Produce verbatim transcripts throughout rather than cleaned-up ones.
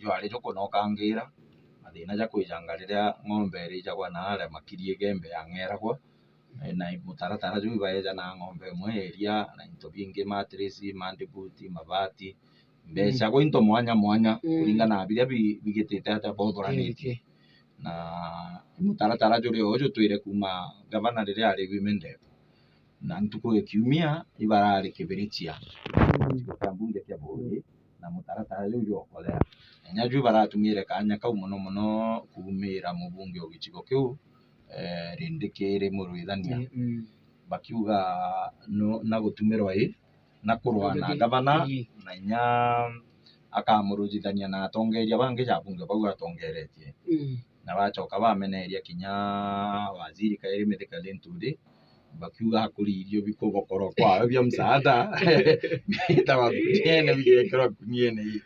jwari jukunokangira, mathina ja kwijanga riria ng'ombe irijagwa na aria makiri igembe yang'eragwa, eh, na mutaratara juu ibaeja na ng'ombe imwe iria na into bingi, mattress, mandi buti, mabati, mbeca, gwa into mwanya mwanya, kuringana na biria bi-, bigitite atia bothoranitie. Na mutaratara juri o jutwire kuuma gavana riria ari women rep. Na ntuku ya kiumia ibarari Kibirichia, gicigo kia mbunge kia Buuri, na mutaratara juu jwokorea. Inya juu baratumire kanya kau mono mono kuumira mubunge o gicigo kiu, eh, Rindikiri Murwithania. Bakiuga no, na gutumirwa i na kurwa na gavana, na inya akamurujithania na atongeria bangi ja bunge bau atongeretie. Na bacoka bameneria kinya waziri kairi Mithika Linturi, bakiuga akuri irio bikubokorwa kwawe bia msaada, bitawa kuniene, bigekirwa kuniene i-,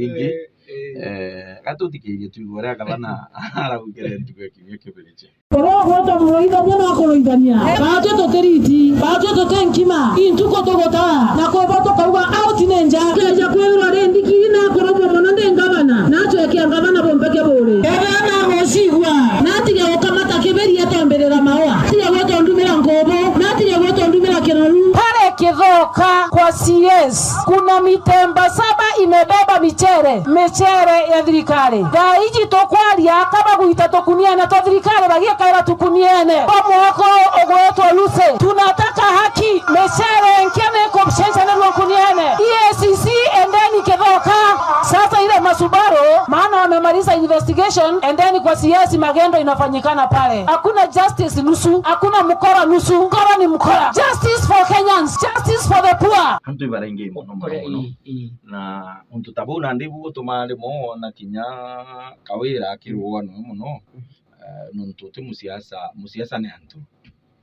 ingi. Eh, gatuthikirie tuigwe uria gavana araugire ntuku ya kiumia Kibirichia. Uria ugwetwa Murwithania no akuruithania. Baatwi tutiriti, baatwi tuti nkima, intuku tugutaa, na kwebo tukauga out ni nja. Keja kwithirwa ri ndiki na kurumwa mono ndi ngavana, na acwekia ngavana bumbeke Buuri. Ethira nagucigua, na atige gukamata Kibiri atwambirira maua. Atige gwitwa ndumira nkubu, na atige gwitwa ndumira kiroru. Pale Kithoka kwa C S, kuna mitemba saba imebeba michere, michere ya thirikari. Thaa iji tukwaria, kaba gwita tukuniene twa thirikari, bagiekaira tukuniene. Kwa mwako ugwetwa Lucy, tunataka haki, michere nkia ni kucenjanirwa nkuniene. E A C C, endeni Kithoka. Sasa ile masubaru, maana wamemaliza investigation, endeni kwa C S, magendo inafanyikana pale. Hakuna justice nusu, hakuna mkora nusu. Mkora ni mkora. Justice for Kenyans, justice for the poor. Antu ibaraingi mono, mono, mono. Ii, ii. Na untu ta buu nandi bu gutuma rimwe wona kinya Kawira akirugwa nwe mono, eh, nontu ti musiasa, musiasa ni antu.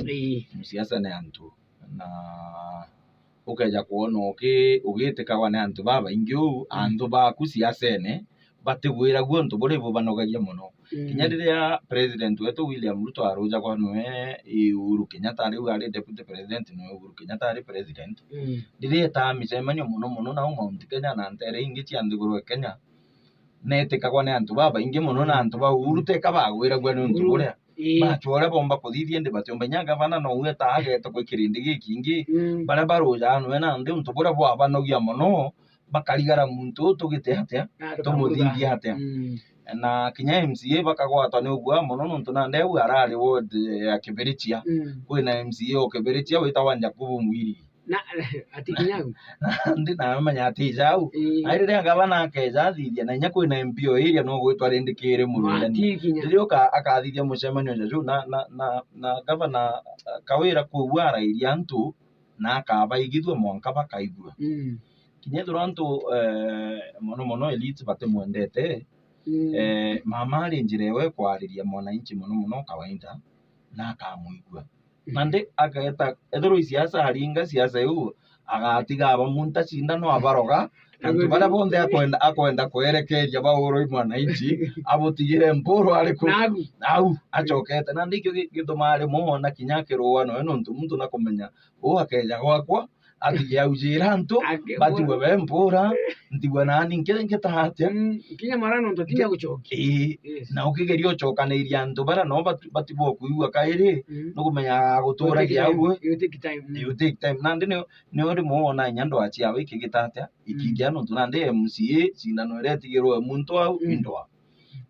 Ii. Musiasa ni antu. Na ukeja kwona uki-, ugitikagwa ni antu babaingi uu, antu baku siasene, batigwiragua untu buria ibubanogagia mono. Kinya riria President wetu William Ruto arujagwa nwe i Uhuru Kenyatta, riu ari Deputy President, nwe Uhuru Kenyatta ari President, riria etaa micemanio mono mono nau Mount Kenya na ntere ingi cia nthiguru e Kenya, netikagwa ni antu babaingi mono, na antu ba Uhuru teka bagwiragua ni untu buria. Ii. Bachwa uria bomba kuthithia, indi batiumba. Inya gavana nou etaa ageta gwi kirindi gikingi, baria barujaa nwe nandi untu buria bwabanogia mono, bakarigara muntu uu tugite atia, tumuthithia atia. Na kinya M C A bakagwatwa ni ugua mono, nontu nandi au arari ward ya Kibirichia. Kwina M C A o Kibirichia witagwa Jacob Mwiri. Na, ati kinya au? Nandi namenya ati jau. Ii. Na riria gavana akeja athithia, na inya kwina M P o iria no gwitwa rindi kiri Murwithania. Ati kinya. Riria uka-, akathithia mucemanio ja juu, na, na, na, na gavana, eh, Kawira kuu arairia antu, na akabaigithua mwanka bakaigua. Kinya ethirwa antu, eh, mono mono elite batimwendete, eh, mama ari njira ewe kwariria mwananchi mono mono kawaida, na akamuigua. Nandi ageeta, ethirwa i siasa aringa siasa iu, agatiga abamunta cindano abaroga, antu baria bonthe akwenda, akwenda kwerekeria baurwa i mwananchi, abutigire mpuru ariku? Au, acokete. Nandi ikio gi-, gitumaa rimwe wona kinya akirua noe, nontu muntu nakumenya, uu akeja gwakwa, atige aujira antu, batigwe be mpura, ntigwe nani nki-, nkita atia? Mm, kinya mara nontu tinya gucokia. Ii, na ukigeria ucokaniria antu baria no batu-, batibwa kuigua kairi, nukumenya aguturagia au, it will take time. Nandi nio, nio rimwe wona inya ndwaa ciawe ikigita atia, ikigia nontu nandi M C A, cindano iria itigirwe muntu au, indwaa.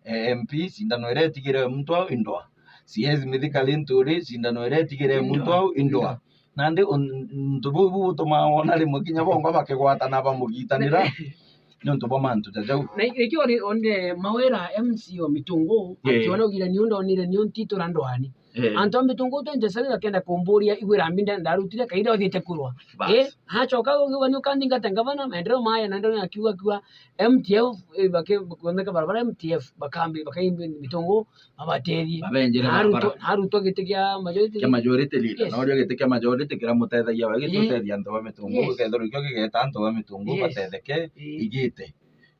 Eh, M P, cindano iria itigirwe muntu au, indwaa. C S Mithika Linturi, cindano iria itigirwe muntu au, indwaa. Nandi un-, untu buu butumaa wona rimwe kinya bongwa bakigwatana bamugitanira niuntu bwa mantu ja jau. Na ikio onire Mawira M C o Mitungu, akiona ugirania uu ndonire niu ntitura ndwani. Antu a Mitungu twenty seven bakenda kumburia igwira mbi nda-, ndarutire kaira uthiite kurwa. Eh, acoka ukiuga ni ukanthingate ngavana, maendeleo maya, na ndio akiuga, akiuga M T F, eh, baki-, bakontheka barabara M T F, bakambi, bakaimbi Mitungu, babateethie. Babenjere barabara. Narutwa giti kia majority leader. Kia majority leader. Yes. Na uria giti kia majority kiramuteethagia we, gituteethia antu ba Mitungu, gikethirwa ikio gigeta antu ba Mitungu bateetheke, igite.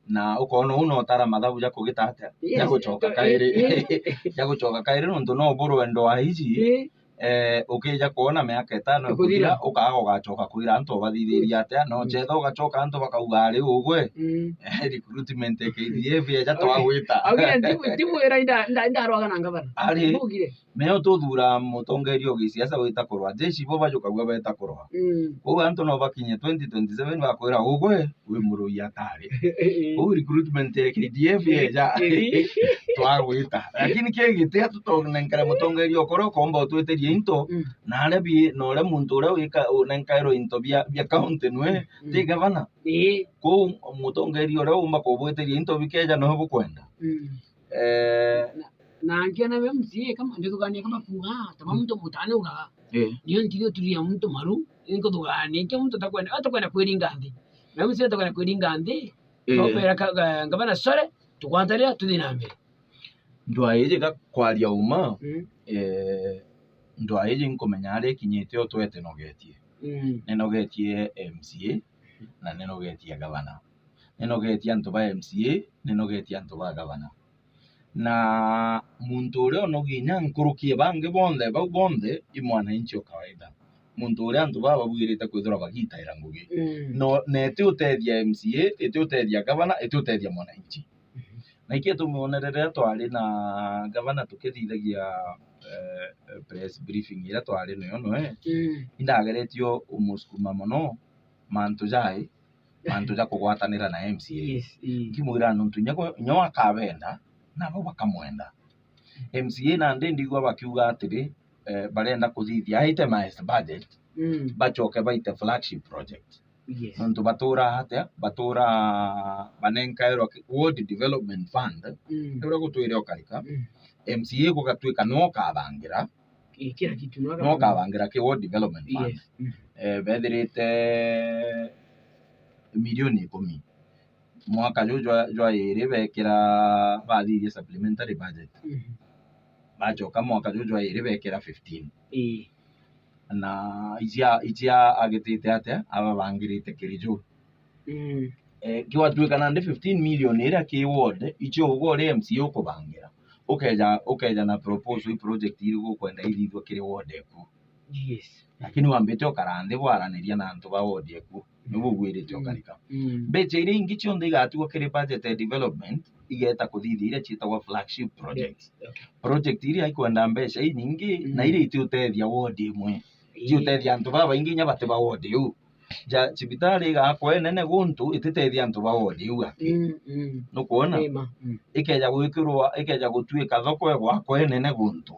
Na ukoona uu no utara mathabu ja kugita atia? Ja gucoka kairi. Ja gucoka kairi, nontu no uburwe ndwaa iji, Eh, ukija kwona miaka itano ikuthira, ikuthira, ukaaga ugacoka kwira antu ubathithirie atia, no chetha ugacoka antu bakauga ari ugwe, mm, eh, recruitment ya K D F eja twagwita. Augire, "Ndimu-, ndimwira inda-, inda-, indarwaga na ngavana." Ari, mbugire, nio tuthura mutongeria o gisiasa wita kurwa, jeshi bo bajukagua beta kurwa. Mm. Kwou antu no bakinye twenty twenty-seven bakwira, "Ugwe, wi murui atari." Uu recruitment ya K D F yeja, twagwita. Lakini ki giti atutonenkere mutongeria ukoro ukomba utwitirie into, mm, na aria bi-, na uria muntu uria wika-, unenkairwe into bia, bia county nwe, mm, ti gavana. Ii. Kwou mutongeria uria umba kubwitiria into bikeja nwe bukwenda. Mm. Eh, na, na nkiona we M C A kama, ndithugania kama kuuga, tama, mm, muntu mutane ugaga. Eh. Nio ntiri uturia muntu maru, inkuthugania, ikio muntu atakwenda, atakwenda kwiringa nthi. Na M C A atakwenda kwiringa nthi, eh, nopera ka-, ga-, ngavana, "Sorry, tugwatanira, tuthi na mbere." Ndwaa iji ga kwaria uma, mm, eh, ndwaa iji nkumenya aria ikinyite o twetenogetie. Mm. Ninogetie M C A na ninogetie gavana. Ninogetie antu ba M C A, ninogetie antu ba gavana. Na muntu uria unogia inya nkuruki e bangi bonthe, bau bonthe i mwananchi o kawaida. Muntu uria antu baba babwirite kwithirwa bagitaira ngugi. Mm. No, na iti utethia M C A, iti utethia gavana, iti utethia mwananchi. Mhm. Na ikio tumwonere riria twari na gavana tukithithagia, eh, press briefing iria twari nayo nwe, mm, indageretie umusukuma mono mantu jai, mantu ja kugwatanira na M C A. Yes, ii. Nkimwira nontu inya gwe, inya akabenda, nabo bakamwenda. M C A nandi ndigua bakiuga atiri, eh, barenda kuthithia itemized budget, mm, bacoke baite flagship project. Yes. Nontu batura atia, batura banenkairwa ki-, ward development fund, mm, uria gutwire ukarika, mm, M C A gugatuika nwe ukabangira, Ii, kila kitu, no no kabangira ki ward development fund. Yes. Mm. Eh, bethirite milioni ikumi. Mwaka ju jwa, jwa iri bekira, bathithia supplementary budget. Mm. Bacoka mwaka ju jwa iri bekira fifteen. Ii. Na icia, icia agitite atia, ababangirite kiri ju. Mm. Eh, kiwatuika nandi fifteen million iria ki ward, icio uga uri M C A ukubangira. Ukeja, ukeja na proposal i project iriku ukwenda ithithua kiri ward eku. Yes. Lakini wambite ukara nthi bwaraniria na antu ba ward eku. Nibu ubwirite, mm, ukarika. Mm. Mbeca iria ingi cionthe igatigwa kiri budget ya development, igeta kuthithia iria ciitagwa flagship projects. Yes. Okay. Project iria ikwenda mbeca inyingi, mm, na iria itiutethia ward imwe. Ii. Ciutethia antu babaingi inya bati ba ward iu. Ja cibitari igakwa inene guntu, ititethia antu ba ward iu aki. Mm, mm. Nukwona? Ni ma, mm. Ikeja gwikirwa, ikeja gutuika thoko igwakwa inene guntu,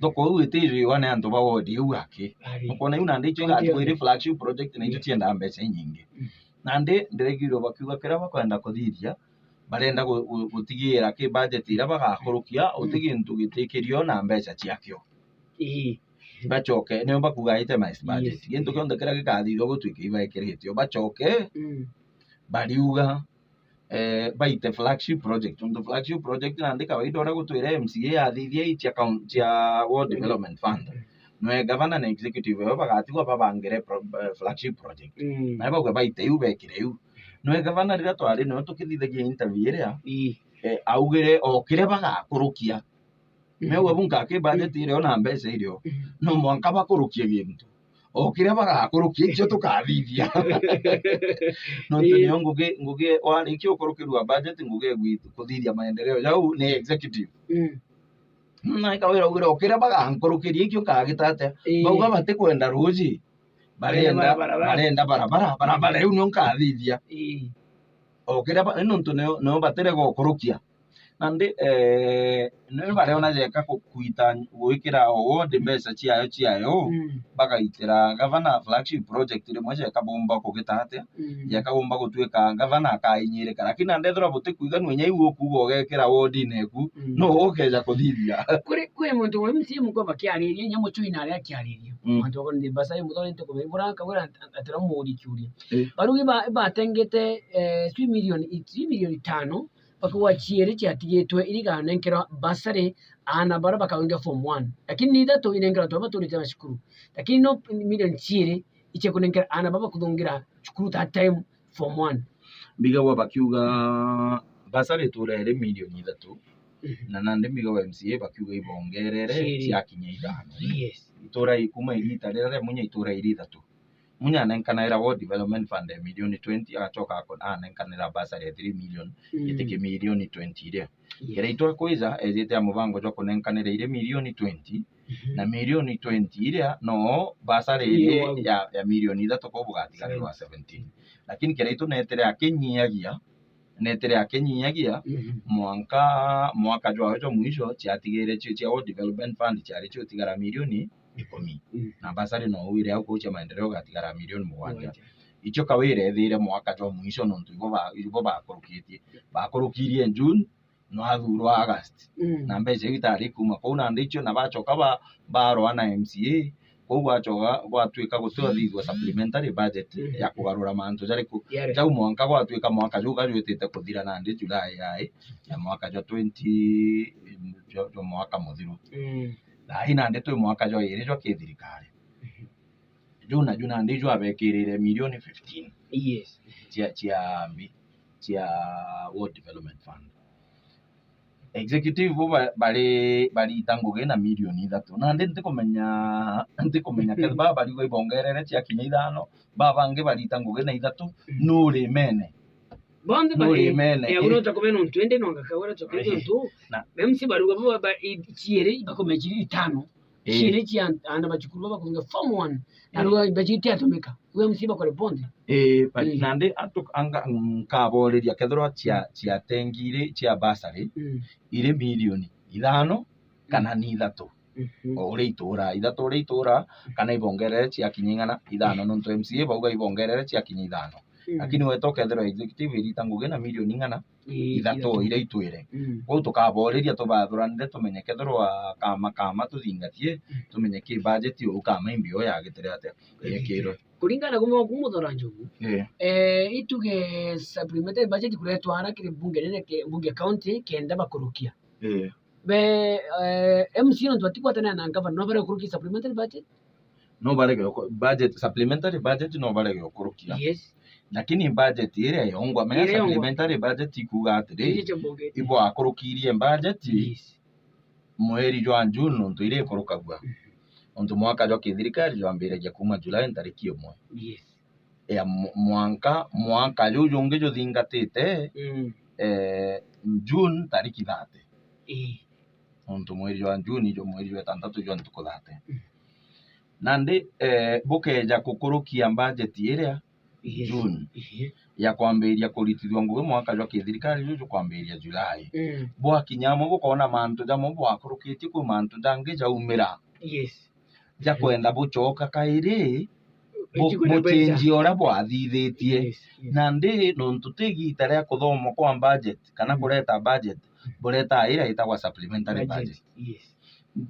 thoko iu itijwiwa ni antu ba ward iu aki. Ari. Nukwona, iu nandi icio igatigwa iri flagship project na icio, yeah, ciendaa mbeca inyingi. Mm. Nandi ndiregirwe bakiuga kiria bakwenda kuthithia, barenda gu-, gu-, gutigira ki budget iria bagakurukia, mm, uti gintu gitikirio na mbeca ciakio. Ii. Bacoke, nio bakuga itemized budget. Yes. Gintu kionthe kiria gikathithua gutuika ibaekiritio. Bacoke, mm, bariuga, eh, baite flagship project. Nontu flagship project nandi kawaida uria gutwire M C A athithia i cia coun-, cia Ward, mm, Development Fund. Mm. Nwe gavana na executive eo bagatigwa babangire pro-, eh, flagship project. Mm. Na bauga baite iu bekire iu. Nwe gavana riria twari nio tukithithagia interview iria, ii, eh, augire o kiria bagakurukia. Mm. Meu abu nkaki budget, mm, irio na mbeca irio. Mm. No mwanka bakurukie gintu. O kiria bagakurukia, icio tukathithia. Nontu, ii, nio ngugi, ngugi warikia ukurukirua budget, ngugi egwitu kuthithia maendeleo jau ni executive. Mm. Na ikawira ugire o kiria bagankurukiria, ikio nkagita atia? Ii. Bauga batikwenda ruji. Barenda, barenda barabara. Barenda barabara, barabara iu nio nkathithia. Ii. O kiria ba-, nontu nio, nio batirega ukurukia. Nandi, eh, ni bariona jeka ku-, kuita, gwikira o ward mbeca ciayo, ciayo, mm, bagaitira gavana flagship project rimwe jeka bumba kugita atia, mm, jeka bumba gutuika gavana akainyirika. Lakini nandi ethirwa butikwiganua inya iu ukuuga ugekira ward-ine eku, mm, no ukeja kuthithia. Kuri, kwi muntu wa M C A mukwa bakiariria, inya mucui na aria akiariria. Mm. Antu bakwa ni mbasa iu muthoni ntikumenya, ibura nkawira ant-, ant-, atira muri kiuria. Eh. Barugi ba-, batengete, eh, sijui milioni, sijui milioni tano, bakauga ciiri ciatigitwe iria iganenkerwa bursary aana baria bakaungia form one. Lakini ni ithatu inenkerwa antu baria baturite macukuru. Lakini no milioni ciiri icia kunenkera aana baria bakuthungira cukuru that time form one. Mbigagwa bakiuga bursary itura iri milioni ithatu, mhm, na nandi mbigagwa M C A bakiuga ibongerere, ciiri, ciakinya ithano. Yes. itura i-, kuma igita riria ria Munya itura iri ithatu. Munya anenkanaira Ward Development Fund ya milioni twenty, agacoka ako-, anenkanira bursary ya three million, mm, gitiki milioni twenty iria. Yes. Kiria itwa kwija, ejite ya mubango jwa kunenkanira iri milioni twenty, mhm, na milioni twenty iria no bursary iri ya, ya milioni ithatu, kou bugatigarirwa seventeen. Lakini kiria itu netire akinyiagia, netire akinyiagia, mhm, mwanka, mwaka jwawe jwa mwisho, ciatigire cio cia Ward Development Fund ciari cio tigara milioni ikumi. Mm. Na bursary no wire au kuu cia maendeleo gatigara milioni mugwanja. Mugwanja. Icio kawire ethire mwaka jwa mwisho nontu ibo ba-, ibo bakurukitie. Bakurukirie June, no athurwa August. Mm. Na mbeca iu itari kuma kuu nandi icio na bacoka ba-, barwa na M C A, Kou gwacoka gwatuika gutwathithua supplementary budget, mhm, ya kugarura mantu jariku. Yare. Jau mwanka gwatuika mwaka juu gajwitite kuthira nandi July yai ya mwaka jwa twenty, jwa, jwa mwaka muthiru. Mm. Thaa ii nandi twi mwaka jwa iri jwa kithirikari. Mhm. Juu na juu nandi jwabekirire milioni fifteen. Yes. Cia, cia mbi, cia Ward Development Fund. Executive bo ba-, bari, barita ngugi na milioni ithatu. Nandi ntikumenya, ntikumenya kethira baba bariuga ibongerere ciakinya ithano, baba bangi barita ngugi na ithatu, mm, nurimene. Bonthe bari, nurimene, eh, eh. Uno takubena untu indi no ngakawara tokete untu. Na M C bariuga bo ba, i-, ciiri, bakome ciiri itano. Eh. Ciiri cia an-, ana bacukuru baba kuingia form one. Na, eh, rua mbeca itiatumika. Rua M C bakore bonthe. Eh, but, mm, nandi atu-, anga-, nkaboreria kethirwa cia, mm, cia tengi iri cia bursary, mm, iri milioni ithano kana, mm, ni ithatu. Mhm. O uria itura, ithatu uria itura, kana ibongerere ciakinya ing'ana, ithano, nontu M C A bauga ibongerere ciakinya ithano. Mm. Lakini weta ukethirwa executive irita ngugi na milioni ing'ana, ii, ithatu, ithatu iria itwire. Mm. Kwou tukaboreria tubathuranire tumenye kethirwa kama kama tuthingatie, mm, tumenye ki budget uu kama imbi yo yagitire atia, yekirwe. Kuringana na kumenya ku Muthora Njogu, eh, eh, ituge supplementary budget kuretwa ara kiri bunge nene ke-, bunge county kenda bakurukia. Eh. Be, eh, M C A nontu batigwatanira na ngavana, no barege gukurukia supplementary budget? No barege guku-, budget, supplementary budget no barege gukurukia. Yes. Lakini budget iria yongwa, menya iria yongwa, supplementary budget ikuga atiri, iria cia mbunge, ibwakurukirie budget, yes, mweri jwa June nontu iria ikurukagua. Mhm. Nontu mwaka jwa kithirikari jwambiragia kuma July ntariki imwe. Yes. Ya mw-, mwanka, mwaka juu jungi juthingatite, mm, eh, June tariki thirty. Ii. Nontu mweri jwa June ijo mweri jwa itantatu jwa ntuku thirty. Mm. Nandi, eh, bukeja kukurukia budget iria, yes, June, ii, ya kwambiriria kuritithua ngugi mwaka jwa kithirikari juju kwambiriria July. Mm. Bwakinya amwe bukona mantu jamwe bwakurukitie, kwi mantu jangi jaumira. Yes. Ja kwenda bucoka kairi, bu-, bucenjie uria bwathithitie. Yes, yes. Nandi nontu ti igita ria kuthomwa kwa budget kana, mm, kureta budget, buretaa iria itagwa supplementary budget. Budget, yes.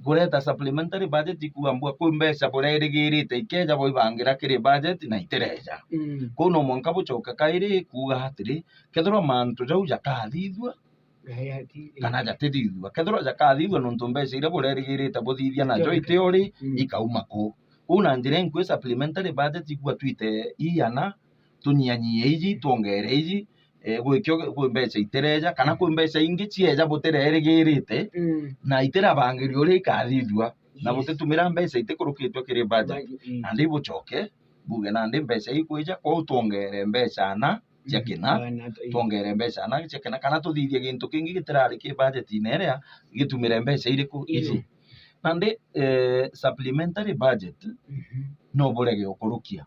Kureta supplementary budget ikuga mbua kwi mbeca burerigirite ikeja bwibangira kiri budget na itireja. Mm. Kou no mwanka bucoke kairi kuuga atiri, kethirwa mantu jau jakathithua, kana jatithithua. Kethirwa jakathithua nontu mbeca iria burerigirite buthithia najo itiori, mm, ikauma ku. Kou na njira inkui supplementary budget ikua twite iana, tunyianyie iji, twongere iji, eh, gwikio kwi mbeca itireja, kana kwi mbeca ingi cieja butirerigirite, mm, na itirabangiria uria ikathithua, na, yes, butitumira mbeca itikurukitwe kiri budget. Budget, mm. Nandi bucoke, buge nandi mbeca ikwija, kwou twongere mbeca ana cia, mhm, kina, bana, ii, twongere mbeca ana cia kina, kana tuthithie gintu kingi gitirari ki budget-ini iria gitumire mbeca iriku, ii, iji. Nandi, eh, supplementary budget, mhm, no burege ukurukia.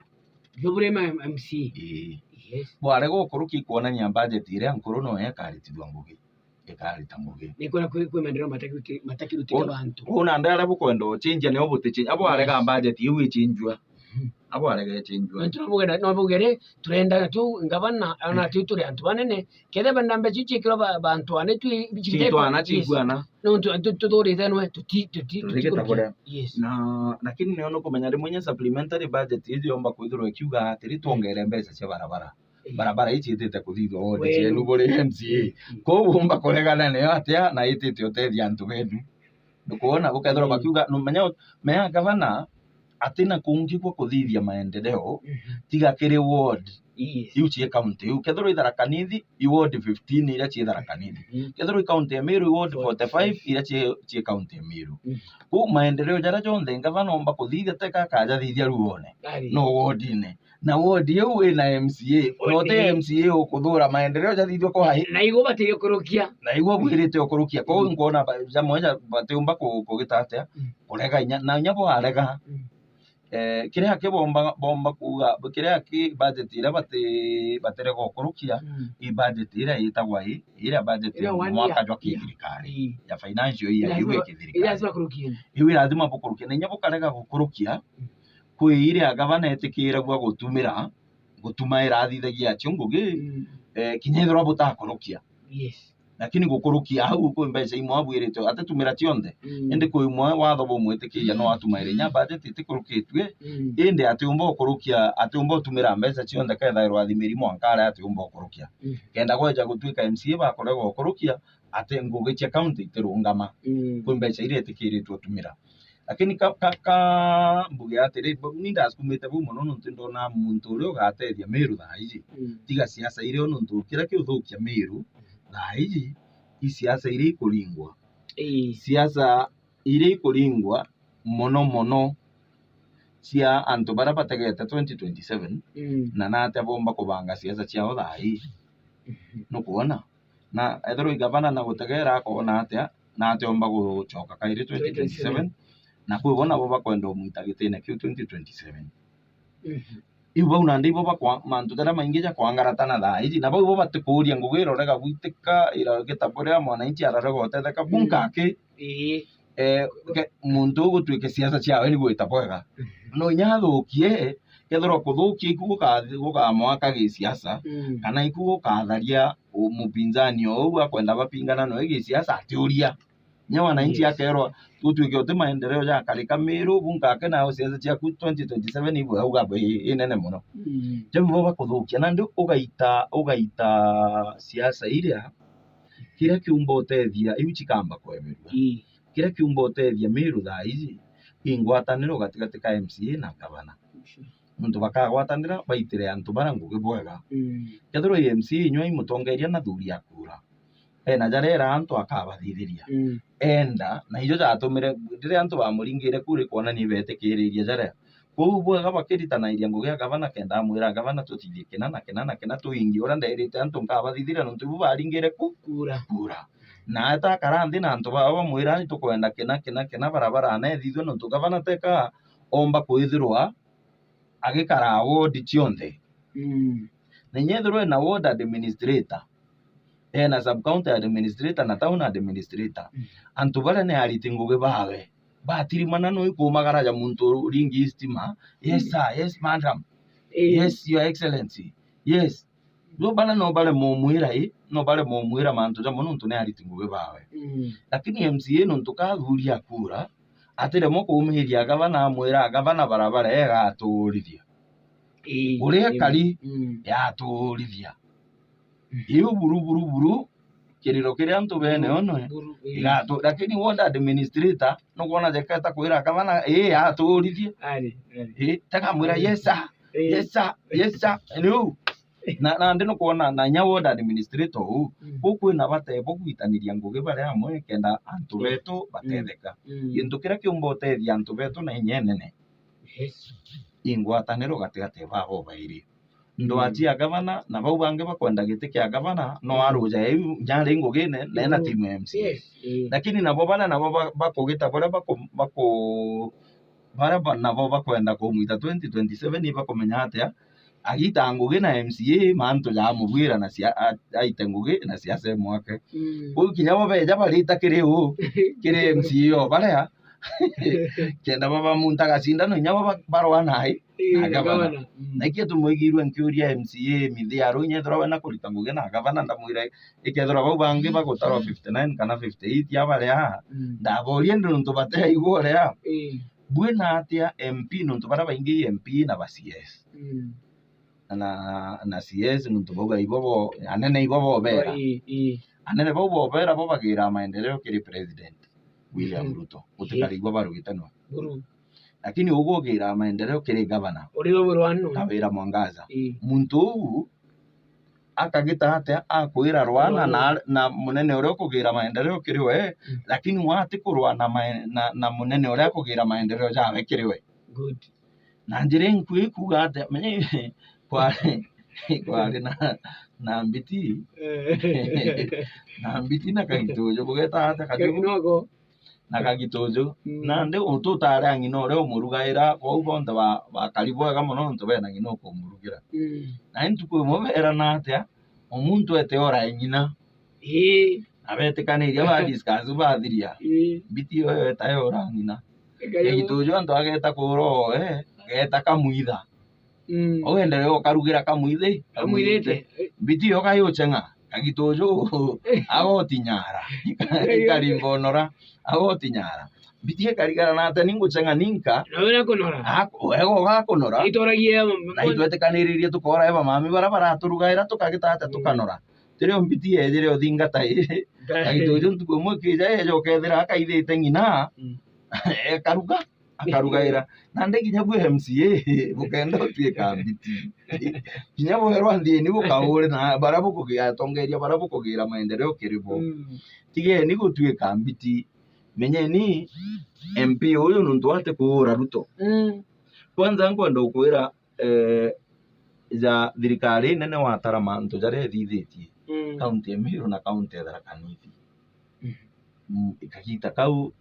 Jo buria ma M C A. Ii. Yes. Bwarega ukurukia ikwonania budget iria nkuru noyo ikaritithua ngugi. Ikarita ngugi. Ni kwona kwi, kwi maendeleo matakiruti-, matakirutite bantu. Kwou nandi aria bukwenda ucenjia nio buticenjia. Abo arega, yes, budget iu icenjua. Mhm. Abo arega icenjua. Nontu no bugere, no bugere, turenda tu ngavana, ona, mm, tu turi antu banene. Kethira benda mbeca iu ciikirwa ba-, bantu ane tu, citwana, yes, cikuana. Nontu antu tuthurite nwe, tuti, tuti, tutigita buria. Yes. Na, lakini nio nukumenya rimwe inya supplementary budget iu yomba kwithirwa ikiuga atiri, twongere mbeca cia barabara. Ii. Barabara ii ciitite kuthithua wodi cienu buri M C A. Ii. Kwou bumba kuregana nayo atia na itite utethia antu benu? Nukwona, bukethirwa, ii, bakiuga, numenya, menya gavana atina kungi kwa kuthithia maendeleo, mhm, tiga kiri ward, yes, iu cie county iu. Kethirwa i Tharaka Nithi, i ward fifteen iria cie Tharaka Nithi. Mhm. Kethirwa i county ya Meru, i ward forty-five iria cie, cie county ya Meru. Mhm. Kwou maendeleo jaria jonthe ngavana omba kuthithia, teka akajathithia ruone, ari, no ward-ine. Na ward iu ina M C A. Ward. Na uti M C A ukuthura maendeleo jathithua kwa hai. Na igwe batiri ukurukia. Na igwe bwirite ukurukia. Kwou, mm, nkona ba-, jamwe ja-, batiumba ku-, kugita atia? Mm. Kurega inya, na inya bwarega. Mm. Eh, kiria ki bomba, bomba kuuga, kiria ki budget iria bati-, batirega ukurukia, mm, i budget iria itagwa i, iria budget iria ya one mwaka year, jwa, yeah, kithirikari, yeah, ya financial year, iu ya kithirikari. Lazima kurukia. Iu lazima bukurukia. Na inya bukarega gukurukia, mm, kwi iria gavana etikiragua gutumira, gutumaira athithagia acio ngugi, mm, eh, kinya ethirwa butakurukia. Yes. Lakini gukurukia au kwi mbeca imwe abwirite atitumira cionthe. Mm. Indi kwi imwe watho bumwitikiria no atumaire inya budget itikurukitue, mm, indi atiumba ukurukia, atiumba utumira mbeca cionthe kethairwa athimiri mwanka aria atiumba ukurukia. Mm. Kenda gweja gutuika M C A bakurega ukurukia, ati ngugi cia county itirungama. Mm. Kwi mbeca iria itikiritwe utumira. Lakini ka, ka, ka mbuge atiri, bu-, ni ndasukumite bau mono nontu ndona muntu uria ugatethia Meru thaa iji. Mm. Tiga siasa iria, nontu kiria kiuthukia Meru thaa iji, i siasa iria ikuringwa. Ii. Siasa iria ikuringwa mono mono cia antu baria bategete twenty twenty-seven, mm, na natia bomba kubanga siasa ciao thaa ii. Mhm. Nukwona? Na ethirwa i gavana na gutegera akoona atia, na atiomba gucoka kairi twenty twenty-seven, na kwi bo nabo bakwenda umwita gitine kiu twenty twenty-seven. Mhm. Iu bau nandi ibo bakwa-, mantu jaria maingi jakwangaratana thaa iji, na bau ibo batikuuria ngugi irorega gwitika, iragita buria mwananchi ararega utetheka, mm, bunkaki. Ii. Eh, ke-, muntu uu gutuike siasa ciawe ni gwita bwega. Mhm. No inya athukie, kethirwa kuthukia iku guka-, gukamwaka gisiasa, mm, kana iku gukatharia u-, mupinzani ou akwenda bapingana noe gisiasa, atiuria. Nya wananchi, yes, akerwa, gutuike uti maendeleo jakarika Meru, bunkake nao siasa ciaku twenty twenty-seven ibwe auga i, inene mono. Mm. Jau ibo bakuthukia, nandi ugaita, ugaita siasa iria, kiria kiumba utethia, iu cikamba kweberua. Ii. Kiria kiumba utethia Meru thaa iji, i ngwataniro gatigati ka M C A na gavana. Sure. Nontu bakagwatanira baitire antu bara ngugi bwega. Mm. Kethirwa i M C A inywe imutongeria na thuri ya kura, ena jaria era antu akabathithiria. Mm. Enda, na ijo jatumire riria antu bamuringire kura ikwonania ibetikiririe jaria. Kwou bwega bakiritanairia ngugi ya gavana kenda amwira, "Gavana, tutithie kina na kina na kina tuingi uria nderite antu nkabathithiria nontu ibu baringire ku-, kura." Kura. Na eta akara nthi na antu bao bamwira, "Ni tukwenda kina, kina, kina, barabara na ithithue," nontu gavana teka omba kwithirwa agikara ward cionthe. Mm. Na inya ethirwa ena ward administrator, ena sub county administrator na town administrator, mm, antu baria ni ariti ngugi bawe, batirimana no ikumagara ja muntu uringi stima, "Yes, mm, sir, yes, madam, ii, yes, your excellency, yes." Riu bara no baremwe umwira i, no baremwe umwira mantu jamwe nontu ni ariti ngugi bawe. Mm. Lakini M C A nontu ka athuri a kura, atiremwe kumiria gavana amwira, "Gavana, barabara ii igatuurithia." Ii, uria ii, kari, mm, yatuurithia. Mm. Iu buru, buru, buru, kiriro kiria antu bene, buru, ono, buru, ii, igatu-, lakini ward administrator, nukwona jeketa kwira gavana, "Ii, yatuurithia." Ari, ari. Ii, takamwira, ari, "Yes, sir. Ii. Yes, sir. Yes, sir." Riu, na, nandi nukwona na inya ward administrator uu, mm, gukwina bata bo gwitaniria ngugi bari amwe kenda antu, mm, betu, mm, batetheka. Mm. Gintu kiria kiumba utethia antu betu na inya inene, yes, i ngwataniro gatigati babo bairi. Ndwati, mm, ya gavana na bau bangi bakwenda giti kia gavana, no, mm, aruja iu nyari ngugine na ena, mm, timu ya M C A. Yes, ii. Lakini nabo baria nabo ba-, bakugita baria baku-, baku-, baria ba-, nabo bakwenda kumwita twenty twenty-seven ibakumenya atia agita ngugi na M C A mantu jamubwira na cia-, a-, aite ngugi na siasa imwake. Mm. Kwou kinya bo beja barita kiri u, kiri M C A o baria, kenda baba muntu agacindana inya bo ba-, barwa nai, ii, na na gavana. Gavana. Mm. Na ikio tumwigirwe nkiuria M C A Mithi Aruu inya ethirwa we na kurita ngugi na gavana, ndamwira ikethirwa bau bangi bagutarwa fifty-nine kana fifty-eight a baria, mm, ndaboria ndi nontu bateaigua uria. Ii. Bwina atia M P nontu baria baingi M P na ba C S? Mm. Na, na C S nontu bauga ibo bo, anene ibo bobera. Ii, ii. Anene bau bobera bo bagira maendeleo kiri president William, mhm, Ruto. Ii. Gutikarigwa barugite nwe. Buru. Lakini ugwe ugira maendeleo kiri gavana. Uri we Rwano. Kawira Mwangaza. Ii. Muntu uu akagita atia akwira Rwano na, na munene uria ukugira maendeleo kiri we, mm, lakini wati kurwa na, mae-, na, na munene uria akugira maendeleo jawe kiri we. Good. Na njira inkui ikuuga atia? Menye kwari, kwari na, na Mbiti. Eh. Na Mbiti na Kagituju, bugeta atia Kagituju? Nogo. Na Kagituju. Mm. Nandi ututare a ng'ina uria umurugaira, kwou bonthe ba, bakari bwega mono nontu bena ng'ina ukumurugira. Mm. Na ntuku imwe berana atia, o muntu ete ora e ng'ina. Ii. Na betikaniria ba discuss bathiria. Ii. Mbiti iyo yo etae ora ng'ina. Ikayo. Kagituju antu ageta kura oe, ageta kamwitha. Mm. Au endelea ukarugira kamwithe, kamwithite. Kamwithite. Mbiti yo kayo ucheng'a, Kagituju, agotinyara. Ikarimba unora, agotinyara. Mbiti ikarigara na atia, ni ngucheng'a ninka. Na wira kunora. Ak-, wega ugakunora. Itoragia. Na itwetikaniririe tukora eba mami bara baraturugaira tukagita atia, mm, tukanora. Tirio Mbiti yejire uthingata ii. Kagituju ntuku imwe ikija eja ukethira akaithite ng'ina. Mm. Ekaruga. Akarugaira. Nandi kinya bwi M C A, bukenda utuika Mbiti. Kinya bwerwa nthieni bukaure na baria bukugia atongeria baria bukugira maendeleo kiri bo. Mm. Tigeni gutuika Mbiti. Menyeni M P uyu nuntu ati kuura Ruto. Mm. Kwanza nkwenda ukwira, eh, ja thirikari nene watara mantu jaria ithithitie. Mm. Kaunti ya Meru na kaunti ya Tharaka Nithi. Mm. Mm, kagita kau,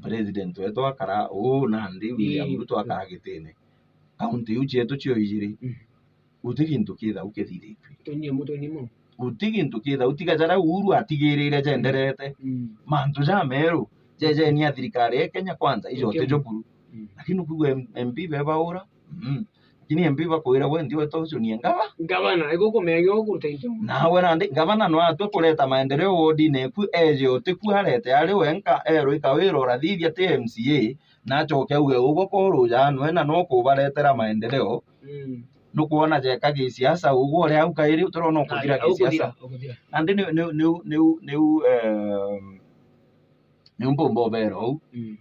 President wetu akara uu nandi, William, ii, Ruto akara gitine. Kaunti iu cietu cio ijiri. Mm. Guti gintu kithau kithithitue. Tunyie mutwe nimo. Guti gintu kithau, tiga jaria Uhuru atigirire jenderete. Mm. Mantu ja meru, jejeni a thirikari ya Kenya Kwanza, ijo ti jo buru. Mm. Lakini ukiigua M-, M P bebaura, mm. Lakini M P bakwira we nthi weta ucunie ngava. Ngavana, igukumenya gukuruta into. Nawe nandi, ngavana no atwe kureta maendeleo wodine eku, eje utiku arete ari wenka, erwe ikawira urathithia ti M C A, na acoke auge ugwe koru ja nwe na no kubaretera maendeleo. Mm. Nukwona jeka gisiasa ugwe uria au kairi utirona ukuthira gisiasa. Nandi niu, niu, niu, niu, niu, ehm, niu mpumba ubera uu. Mm.